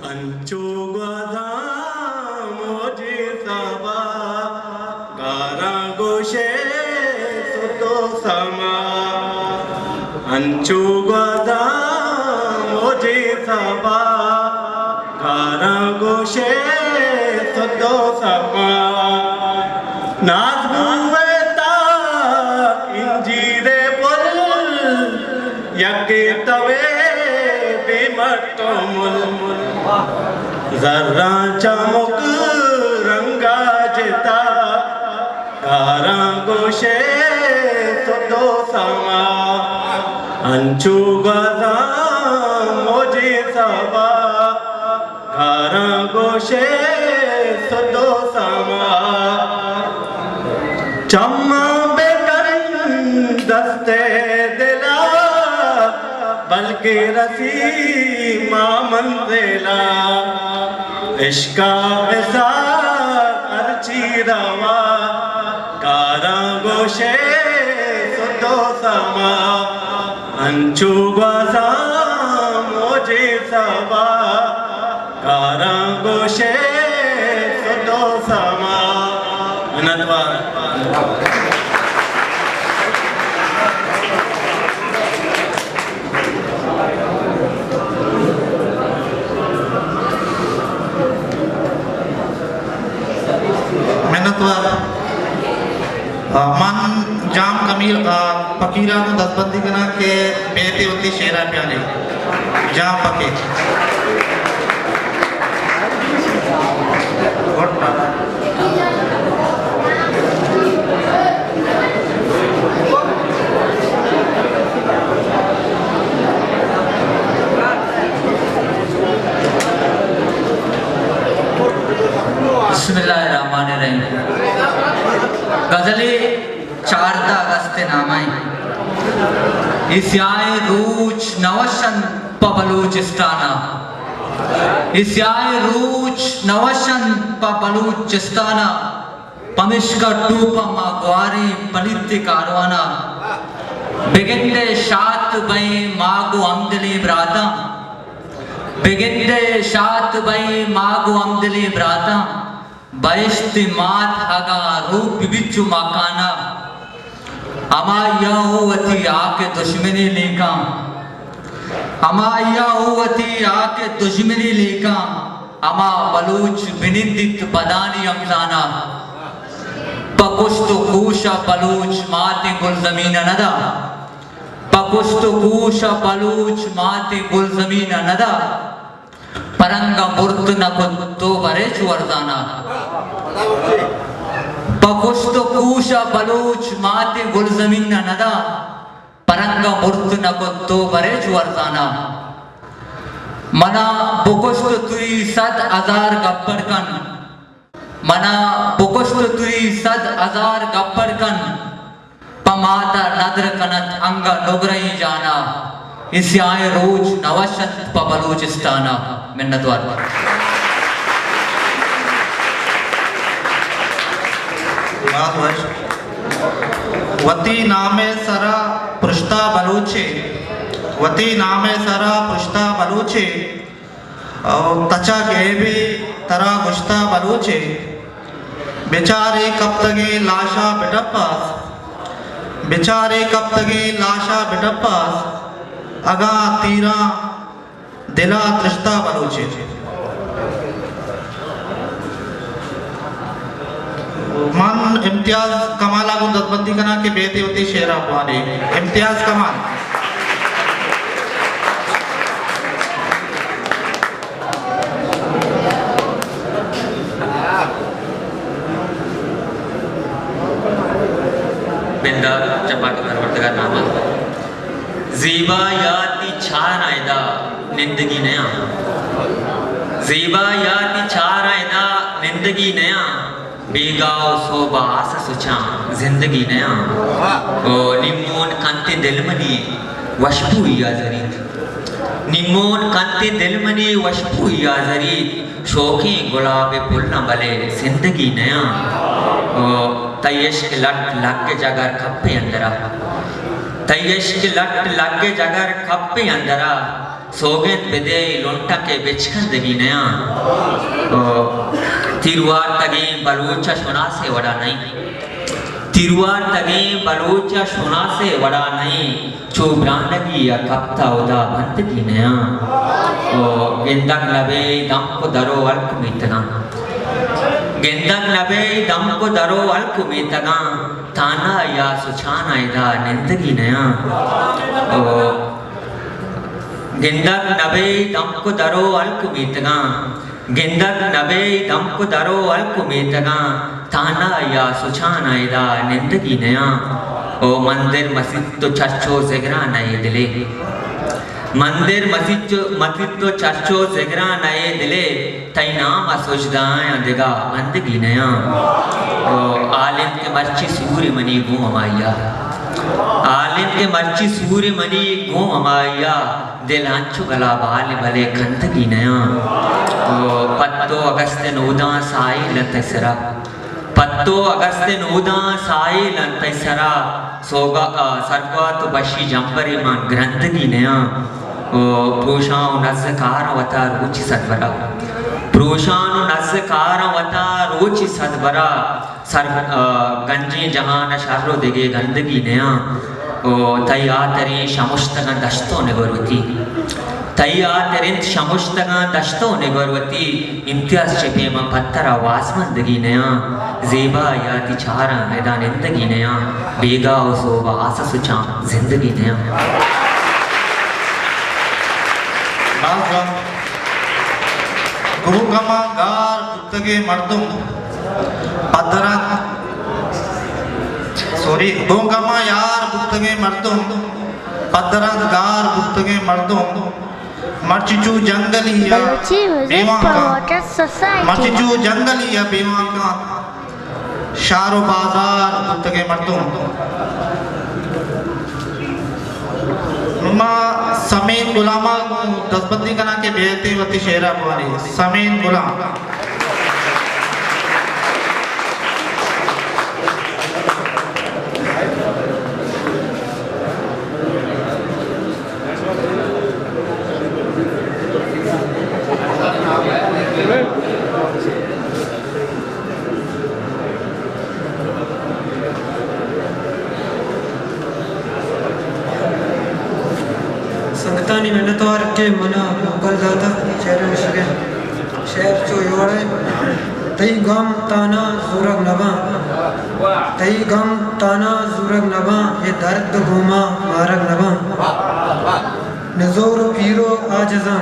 انچو گوازاں موجیں سبا، کاراں گوشے سد و سما۔ انچو گوازاں موجیں سبا، کاراں گوشے سد و سما۔ ناز بوئے تا انجیرے پل، یکے توے بے مٹ و مل۔ زراں چمک رنگا جتا، کاراں گوشے سد و سما۔ انچو گوازاں موجیں سبا، کاراں گوشے سد و سما۔ چماں بہ کن دست ءِ دلا، بلکیں رسی ما منزلا۔ عشق ءِ بساک ہرچی روا، کاراں گوشے سد و سما۔ انچو گوازاں موجیں سبا، کاراں گوشے سد و سما۔ منتوار۔ منتوار۔ آ، من جام کمیل، آ، فقیر ءَ گوں دزبندی کناں کہ بیتے وتی شعر ءَ بیانے۔ جام فقیر۔ بسم اللہ الرحمن الرحیم۔ غزلے چاردہ اگست ءِ نام ءَ اِنت۔ اے سیاہیں روچ نہ وش اَنت پہ بلوچستان ءَ۔ اے سیاہیں روچ نہ وش اَنت پہ بلوچستان ءَ۔ پمشکا ٹوپ ءَ ما گواریں پلیت ءِ کاروان ءَ۔ بگندئے شات بئیں ما گوں ہمدلیں براتاں۔ بگندئے شات بئیں ما گوں ہمدلیں براتاں۔ بہشت ءِ مات اگاں روک بہ بیت چو مکان ءَ، ہمائی ءَ اوں وتی ہاک ءِ دژمنے لیکاں۔ ہمائی ءَ اوں وتی ہاک ءِ دژمنے لیکاں۔ ہما بلوچ بہ نندیت بدانی ہمزان ءَ۔ پہ کشت و کوش ءَ بلوچ ماتیں گلزمین ءَ ندا۔ پہ کشت و کوش ءَ بلوچ ماتیں گلزمین ءَ ندا۔ پرنگ ءَ مرت نہ کت تو برے چو ارزان ءَ۔ پہ کشت و کوش ءَ بلوچ ماتیں گلزمین ءَ ندا۔ پرنگ ءَ مرت نہ کت تو برے چو ارزان ءَ۔ منا بکشت تئی صد ہزار گپر کن۔ منا بکشت تئی صد ہزار گپر کن، پہ مات ءَ ندر کنت انگہ نگرہیں جان ءَ۔ اے سیاہیں روچ نہ وش اَنت پہ بلوچستان ءَ۔ منتوار۔ باز وش۔ وتی نام ءِ سرا پرشتہ بلوچے، وتی نام ءِ سرا پرشتہ بلوچے، او تچا گیبی ترا گوشتہ بلوچے، بچارے کپتگیں لاشا بٹپاس، بچارے کپتگیں لاشا بٹپاس، اگاں تیراں دلا ترشتہ بلوچے۔ من امتیاز کمال ءَ گوں دزبندی کناں کہ بیتے وتی شعر ءَ بوانے۔ امتیاز کمال۔ بندات چہ پاک پروردگار نام ءَ۔ زیبا یاتی چاراں ادا نندگی نیاں۔ زیبا یاتی چاراں ادا نندگی نیاں۔ بیگاہ و سہب ءَ آس ءَ سچاں زندگی نیاں۔ او نیمون کنت دل منی وشبوئی ءَ زریت۔ نیمون کنت دل منی وشبوئی ءَ زریت۔ شوکیں گلاب ءِ پلاں بلے زندگی نیاں۔ او تئی عشق لٹ لگ جگر کپے اندرا۔ تئی عشق لٹ لگ جگر کپے اندرا۔ سوگند بدئے لنٹاں کہ بچکندگی نیاں۔ او، تیروارتگیں بلوچ ءَ شناسے وڑا نئیں۔ تیروارتگیں بلوچ ءَ شناسے وڑا نئیں۔ چو برانگی ءَ کپتہ ہدا بندگی نیاں۔ او، گندگ نبئے دمک ءُ در ءُ ہلک میتگاں۔ گندگ نبئے دمک ءُ در ءُ ہلک میتگاں۔ تہنائی ءَ سچان ءَ ادا نندگی نیاں۔ او، گندگ نبئے دمک ءُ در ءُ ہلک میتگاں۔ گندگ نبئے دمک ءُ در ءُ ہلک میتگاں۔ تہنائی ءَ سچان ءَ ادا نندگی نیاں۔ او مندر مسیت ءُ چرچ ءُ زگران ءَ اے دلے۔ مندر مسیت ءُ، مسیت ءُ چرچ ءُ زگران ءَ اے دلے۔ تئی نام ءَ سجدہ آیاں دگہ بندگی نیاں۔ او حال انت کہ مرچی سور منی گوں ہمائی ءَ۔ حال انت کہ مرچی سور منی گوں ہمائی ءَ۔ دل انچو گلابال بلے کندگی نیاں۔ او پہ تو اگست ءِ نوداں ساحل انت تئی سرا۔ پہ تو اگست ءِ نوداں ساحل انت تئی سرا۔ سوگا، آ، سرگوات ءُ بشی جمبرے من گرندگی نیاں۔ او پروشاں ءُ نز کاراں وتا روچی صدبرا۔ پروشاں ءُ نز کاراں وتا روچی صدبرا۔ سر، آ، گنجیں جہان ءَ شر ءُ دگہ گندگی نیاں۔ او تئی ہاتریں شمشتگاں دشت ءُ نگور وتی۔ تئی ہاتر انت شمشتگاں دشت ءُ نگور وتی۔ امتیاز چہ پیما پہ ترا وازمندگی نیاں۔ زیبا یاتی چاراں ادا نندگی نیاں۔ بیگاہ ءُ سوب ءَ آس ءَ سچاں زندگی نیاں۔ باز وقت گوں گماں گار بوتگیں مردم پدرنت، سوری، گوں گماں یار بوتگیں مردم پدرنت، گار بوتگیں مردم مرچی چو جنگلی ءَ بلوچی میوزک بیوان کاں۔ Promoters society. مرچی چو جنگلی ءَ بیوان کاں۔ شہر ءُ بازار بوتگیں مردم۔ ما سمین غلام ءَ گوں دزبندی کناں کہ بیئیت ءُ وتی شعر ءَ بوانی۔ سمین غلام۔ سنگتانی منتوار کہ منا موکل داتا شعر نشگے۔ شعر چو یوڑے۔ تئی گم تانا زورگ نباں، تئی گم تانا زورگ نباں، اے درد گوما مارگ نباں۔ نزور و پیر و عاجزاں،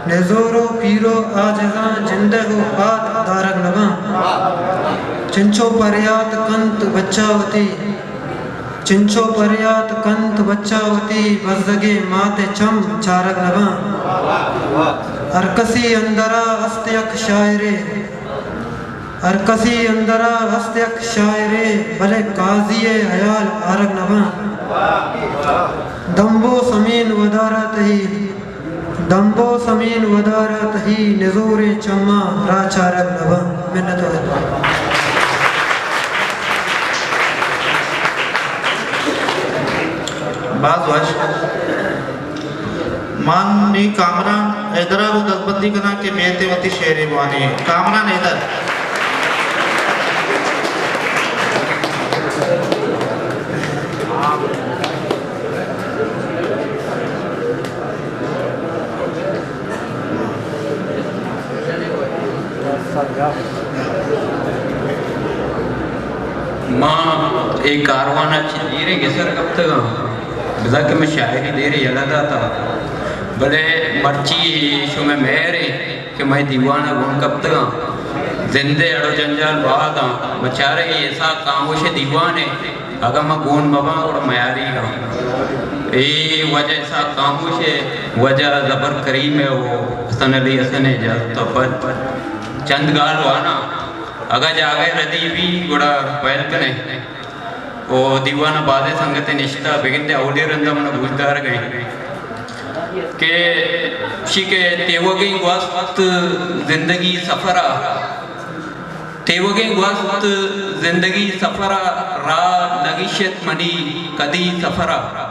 نزور و پیر و عاجزاں، جندہ و پاد دارگ نباں۔ چنچو پریات کنت بچا وتی، چنچو پریات کنت بچا وتی، بزگیں مات ءِ چم چارگ نباں۔ ہر کسی اندرا است یک شاعرے، ہر کسی اندرا ہست یک شاعرے، بلے قاضی ءِ ہیال آرگ نباں۔ دمبو سمین ودارا تہی، دمبو سمین ودارا تہی، نزوریں چماں راہ چارگ نباں۔ منت وار۔ باز وش۔ من نی کامران حیدر ءَ گوں دزبندی کناں کہ بیئت ءُ وتی شعرے بوانے۔ کامران حیدر۔ ما اے کاروان ءَ چہ دیریں گسر کپتگاں، بزاں کہ من شاعری دیرے یلہ داتا، بلے مرچی شمئے مہر ایں کہ مئے دیوان ءَ گون کپتگاں۔ زند ءِ اڑ ءُ جنجال باز آں، من چارگ ءَ اسحاق خاموش ءِ دیوان ءَ اگاں من گون مہ باں گڑا میاریگ آں۔ اے واجہ اسحاق خاموش ءِ واجہ زبر کریم ءِ ءُ حسن علی حسن ءِ اجازت ءَ پد چند گال واناں۔ اگاں جاگہ ردی بی گڑا پہل کنیں۔ ءُ دیوان ءَ بازیں سنگتے نشتہ، بگندے اولی رند ءَ من گوشدارگ ءَ ایں کہ شی کہ تیوگیں گوست زندگی سفر ءَ، تیوگیں گوست زندگی سفر ءَ، راہ نگیشت منی کدی سفر ءَ۔